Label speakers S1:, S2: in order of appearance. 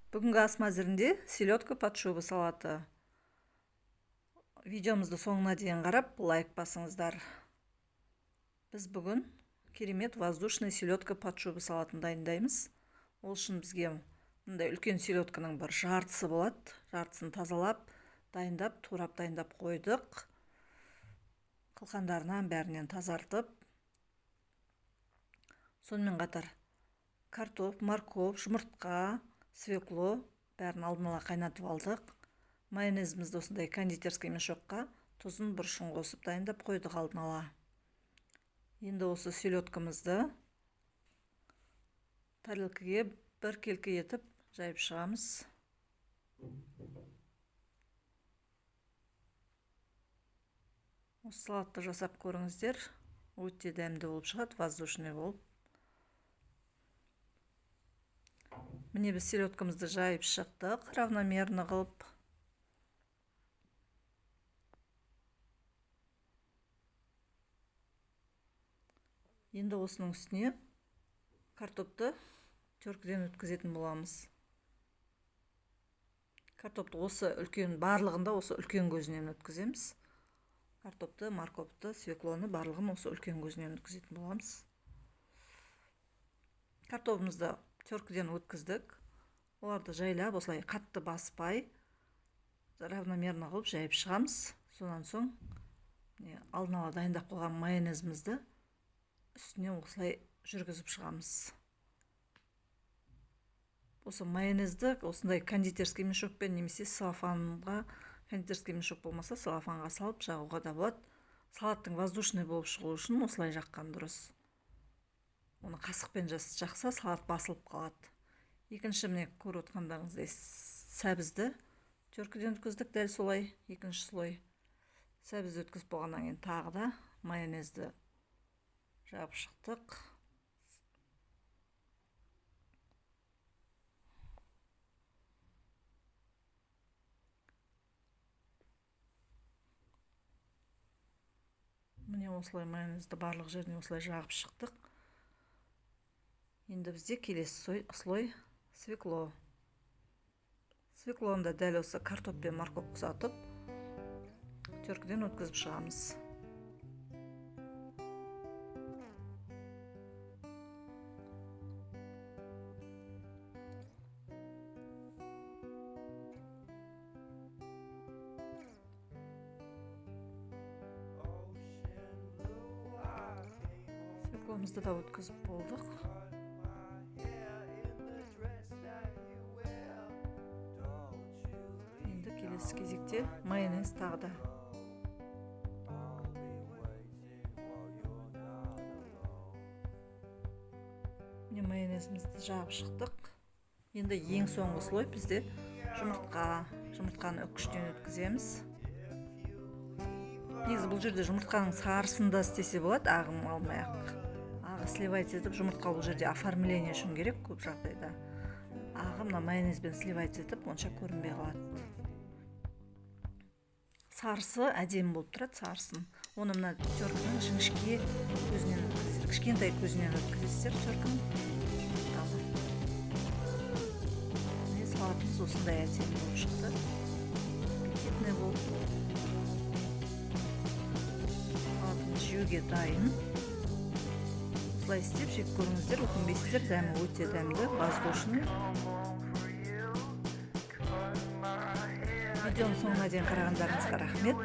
S1: Бүгінгі ас мәзірінде селедка под шубой салаты. Видеомызды соңына дейін қарап, лайк басыңыздар. Біз бүгін керемет воздушный селедка под шубой салатын дайындаймыз. Ол үшін бізге мындай үлкен селедканың бір жартысы болады. Жартысын тазалап, дайындап, турап дайындап қойдық. Қылқандарынан бәрінен тазартып. Сонымен қатар картоп, морковь, жұмыртқа, свекло бәрін алдын ала қайнатып алдық. Майонезімізді осындай кондитерский мешокқа тұзын, бұрышын қосып дайындап қойдық алдын ала. Енді осы селедкамызды тарелкіге біркелкі етіп жайып шығамыз. Осы салатты жасап көріңіздер, өте дәмді болып шығады, воздушный болып. Міне біз селедкамызды жайып шықтық, равномерно қылып. Енді осының үстіне картопты теркіден өткізетін боламыз. Картопты осы үлкен, барлығында осы үлкен көзінен өткіземіз. Картопты, морковты, свеклоны барлығын осы үлкен көзінен өткізетін боламыз. Картопымызды теркіден өткіздік. Оларды жайлап осылай қатты баспай, равномерно қылып жайып шығамыз. Сонан соң алдын ала дайындап қойған майонезімізді үстіне осылай жүргізіп шығамыз. Осы майонезді осындай кондитерский мешокпен немесе целлофанға, кондитерский мешок болмаса целлофанға салып жағуға да болады. Салаттың воздушный болып шығуы үшін осылай жаққан дұрыс. Оны қасықпен жақса салат басылып қалады. Екінші міне көріп отқандарыңыздай сәбізді теркіден өткіздік дәл солай, екінші слой. Сәбізді өткізіп болғаннан кейін тағы да майонезді жағып шықтық. Міне осылай майонезді барлық жеріне осылай жағып шықтық. Енді бізде келесі слой свекло. Свеклоны да дәл осы картоп пен морковь ұқсатып теркіден өткізіп шығамыз. Свекломызды да өткізіп болдық. Енді келесі кезекте майонез тағы да. Міне майонезімізді жағып шықтық. Енді ең соңғы слой бізде жұмыртқа. Жұмыртқаны үккіштен өткіземіз. Негізі бұл жерде жұмыртқаның сарысын да істесе болады, ағын алмай-ақ. Ағы сливать етіп, жұмыртқа бұл жерде оформление үшін керек көп жағдайда. Ағы мына майонезбен сливать етіп, онша көрінбей қалады. Сарысы әдемі болып тұрады, сарысын. Оны мына теркінің жіңішке көзінен өткізесіздер, кішкентай көзінен өткізесіздер теркінің. Міне салатымыз осындай әдемі болып шықты. Аппетитный болып. Салатымыз жеуге дайын. Осылай істеп жеп көріңіздер, өкінбейсіздер, дәмі өте дәмді, воздушный. Видеоның соңына дейін қарағандарыңызға рахмет.